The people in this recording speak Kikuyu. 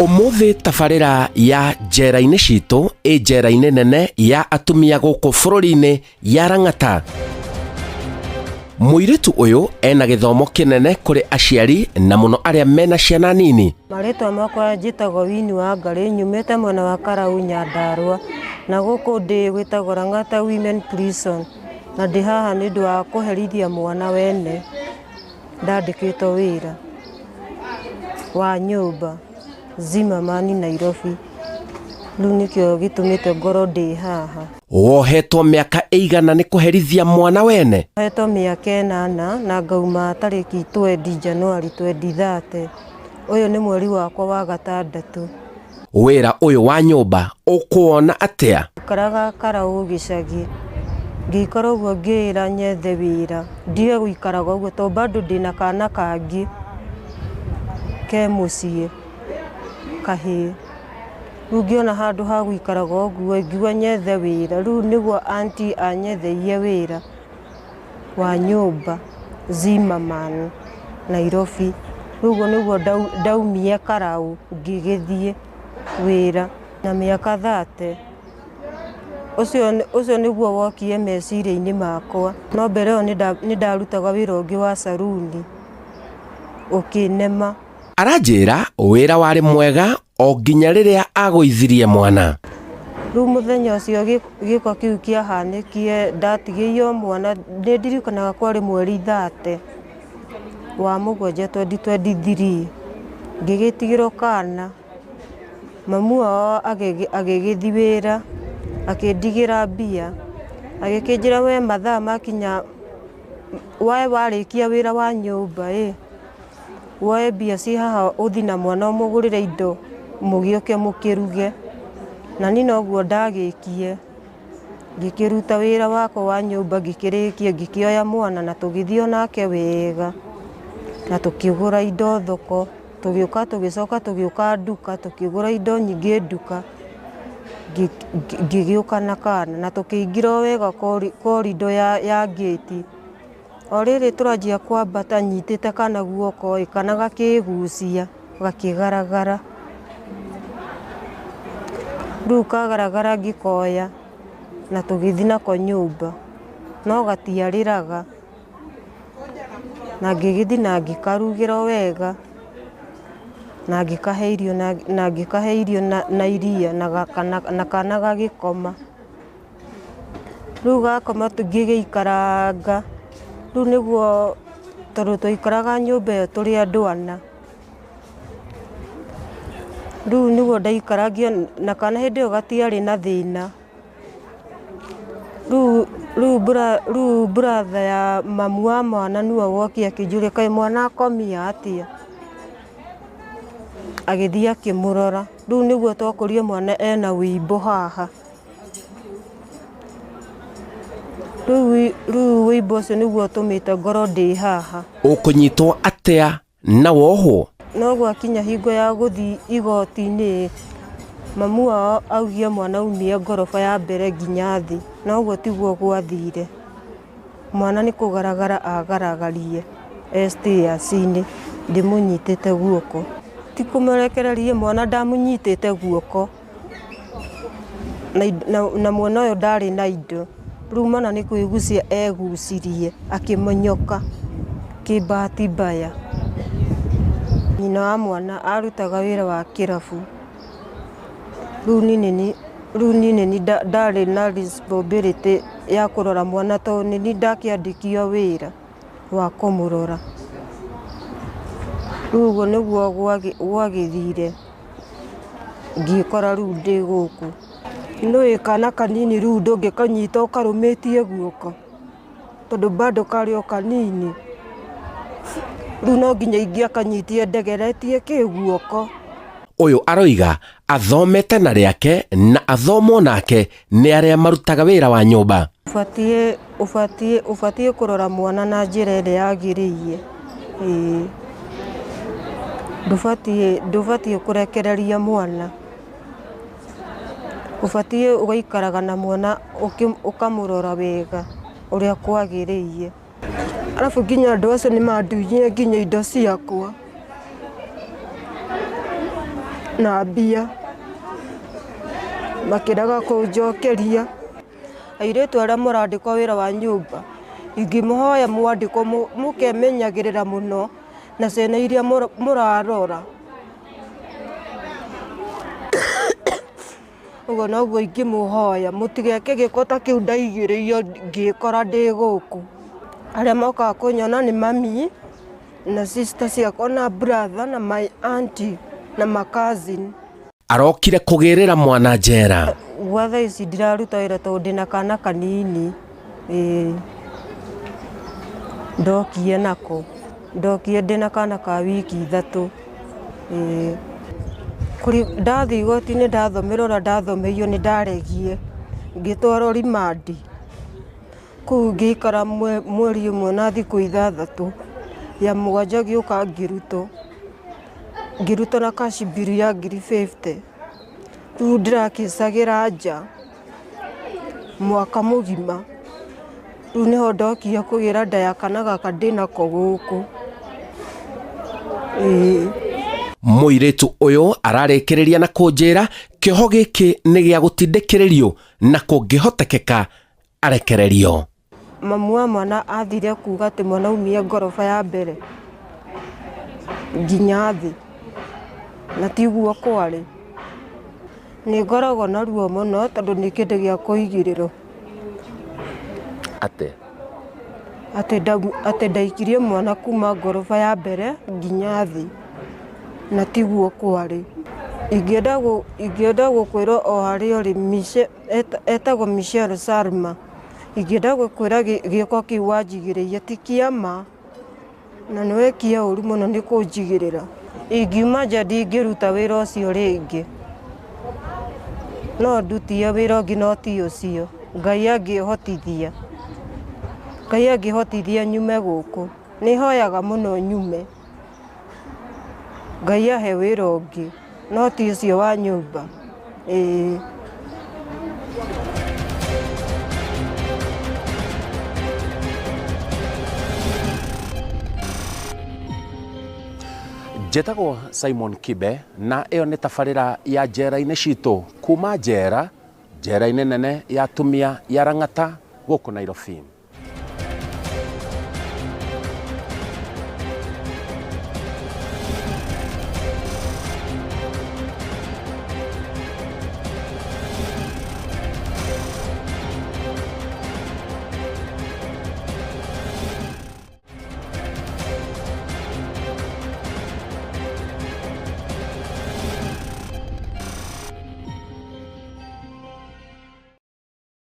Ũmũthĩ tabarĩra ya njera-inĩ citũ ĩ njera-inĩ nene ya atumia gũkũ bũrũri-inĩ ya Lang'ata. Mũirĩtu ũyũ ena gĩthomo kĩnene kũrĩ aciari na mũno arĩa mena ciana nini. Marĩtwa makwa njĩtagwo Winnie Wangarĩ, nyumĩte mwena wa Karau Nyandarũa, na gũkũ ndĩ gwĩtagwo Lang'ata Women Prison, na ndĩ haha nĩ ũndũ wa kũherithia mwana wene ndandĩkĩtwo wĩra wa nyũmba Zimmerman Nairobi, rĩu nĩkĩo gĩtũmĩte ngorwo ndĩ haha. Wohetwo mĩaka ĩigana nĩ kũherithia mwana wene? Hetwo mĩaka 8 na ngauma tarĩki 20 January 2030. Ũyũ nĩ mweri wakwa wa gatandatũ. Wĩra ũyũ wa nyũmba ũkũwona atĩa? Njikaraga Karau gĩcagi, ngĩikara ũguo ngĩĩra nyethe wĩra, ndige gũikaraga ũguo tondũ bado ndĩna kana kangĩ ke mũciĩ kahĩĩ. Rĩu ngĩona handũ ha gũikaraga ũguo ngiuga nyethe wĩra, rĩu nĩguo auntie anyetheire wĩra wa nyũmba Zimmerman Nairobi. Rĩu ũguo nĩguo ndaumire Karau ngĩgĩthiĩ wĩra na mĩaka 30. Ũcio nĩguo wokire meciria-inĩ makwa, no mbere ĩyo nĩ ndarutaga wĩra ũngĩ wa saruni ũkĩnema. Aranjĩra wĩra warĩ mwega o nginya rĩrĩa agũithirie mwana. Rĩu mũthenya ũcio gĩko kĩu kĩahanĩkire ndatigĩirio mwana, nĩ ndirikanaga kwarĩ mweri 30 wa mũgwanja 2023, ngĩgĩtigĩrwo kana, mamu wao agĩgĩthiĩ wĩra, akĩndigĩra mbia, agĩkĩnjĩra we mathaa makinya, we warĩkia wĩra wa nyũmba ĩ, woe mbia ciĩ haha ũthiĩ na mwana ũmũgũrĩre indo mũgĩũke mũkĩruge. Na niĩ noguo ndagĩkie, ngĩkĩruta wĩra wakwa wa nyũmba ngĩkĩrĩkia, ngĩkĩoya mwana na tũgĩthiĩ onake wega, na tũkĩgũra indo thoko, tũgĩũka tũgĩcoka tũgĩũka nduka, tũkĩgũra indo nyingĩ nduka, ngĩgĩũka na kana, na tũkĩingĩra o wega korido ya ngĩti. O rĩrĩ tũranjia kwambata nyitĩte kana guoko ĩ, kana gakĩgucia gakĩgaragara. Rĩu kagaragara ngĩkoya na tũgĩthiĩ nako nyũmba, no gatiarĩraga, na ngĩgĩthiĩ na ngĩkarugĩra o wega, na ngĩkahe irio na ngĩkahe irio na iria na kana gagĩkoma. Rĩu gakoma ngĩgĩikaranga, rĩu nĩguo tondũ twaikaraga nyũmba ĩyo tũrĩ andũ ana, rĩu nĩguo ndaikarangire na kana hĩndĩ ĩyo gatiarĩ na thĩna. Rĩu brother ya mamu wa mwana nĩwe wokire akĩnjũria kaĩ mwana akomia atĩa, agĩthiĩ akĩmũrora. Rĩu nĩguo twakorire mwana ena wũimbo haha. Rĩu wũimbo ũcio nĩguo ũtũmĩte ngorwo ndĩ haha. Ũkũnyitwo atĩa na wohwo? No gwakinya hingo ya gũthiĩ igoti-inĩ, mamu wao augire mwana aumire ngoroba ya mbere nginya thĩ, na ũguo tiguo gwathire. Mwana nĩ kũgaragara agaragarie e stairs-inĩ ndĩmũnyitĩte guoko. Ti kũmũrekereria mwana ndamũnyitĩte guoko, na mwana ũyũ ndarĩ na indo. Rĩu mwana nĩ kwĩgucia egucirie akĩmonyoka kĩbahati mbaya. Nyina wa mwana arutaga wĩra wa kĩrabu. Rĩu niĩ nĩ niĩ ndarĩ na responsibility ya kũrora mwana tondũ nĩ niĩ ndakĩandĩkio wĩra wa kũmũrora. Rĩu ũguo nĩguo gwagĩthire ngĩkora rĩu ndĩ gũkũ. Nĩũĩ kana kanini rĩu ndũngĩkanyita ũkarũmĩtie guoko, tondũ bado karĩ o kanini. Rĩu no nginya ingĩakanyitire ndegeretie kĩ guoko. Ũyũ aroiga athomete na rĩake na athomwo nake nĩ arĩa marutaga wĩra wa nyũmba. Ũbatiĩ kũrora mwana na njĩra ĩrĩa yagĩrĩire. Ĩĩ. Ndũbatiĩ kũrekereria mwana. Ũbatiĩ ũgaikaraga na mwana ũkamũrora wega ũrĩa kwagĩrĩire. Arabu nginya andũ acio nĩ mandunyire nginya indo ciakwa. Na mbia makĩrega kũnjokeria. Airĩtu arĩa mũrandĩkwo wĩra wa nyũmba, ingĩmũhoya mwandĩkwo mũkemenyagĩrĩra mũno na ciana iria mũrarora. Ũguo noguo ingĩmũhoya, mũtigeke gĩko ta kĩu ndaigĩrĩirio ngĩkora ndĩ gũkũ. Arĩa mokaga kũnyona nĩ mami na sister ciakwa na brother na my auntie na ma cousin. Arokire kũgĩrĩra mwana njera. Gwa thaa ici ndiraruta wĩra tondũ ndĩna kana kanini, ĩĩ ndokie nako, ndokie ndĩna kana ka wiki 3, ĩĩ. Ndathiĩ igoti-inĩ ndathomerwo ũrĩa ndathomeirwo nĩ ndaregie, ngĩtwarwo remand, kũu ngĩikara mweri ũmwe na thikũ 6, ya 7 ngĩũka ngĩrutwo, ngĩrutwo na cash bill ya ngiri 50. Rĩu ndĩrakĩcagĩra nja mwaka mũgima, rĩu nĩho ndokire kũgĩra nda ya kana gaka ndĩnako gũkũ, ĩĩ. Mũirĩtu ũyũ ararĩkĩrĩria na kũnjĩra kĩoho gĩkĩ nĩ gĩa gũtindĩkĩrĩrio na kũngĩhotekeka arekererio. Mamu wa mwana athire kuga atĩ mwana aumie ngoroba ya mbere nginya thĩ, na tiguo kwarĩ. Nĩ ngoragwo na ruo mũno tondũ nĩ kĩndũ gĩa kũigĩrĩrwo. Atĩ? Atĩ ndaikirie mwana kuma ngoroba ya mbere nginya thĩ, na tiguo kwarĩ. Ingĩenda gũkwĩra o harĩa ũrĩ, etagwo Michelle Salma. Ingĩenda gũkwĩra gĩko kĩu wanjigĩrĩire ti kĩa ma, na nĩ wekia ũru mũno nĩ kũnjigĩrĩra. Ingiuma nja ndingĩruta wĩra ũcio rĩngĩ. No ndutie wĩra ũngĩ no ti ũcio. Ngai angĩhotithia. Ngai angĩhotithia nyume gũkũ. Nĩ hoyaga mũno nyume. Ngai ahe wĩra ũngĩ, no ti ũcio wa nyũmba. Ĩĩ. Njĩtagwo Simon Kibe na ĩyo nĩ tabarĩra ya njera-inĩ citũ kuma njera, njera-inĩ nene ya atumia ya Lang'ata gũkũ Nairobi.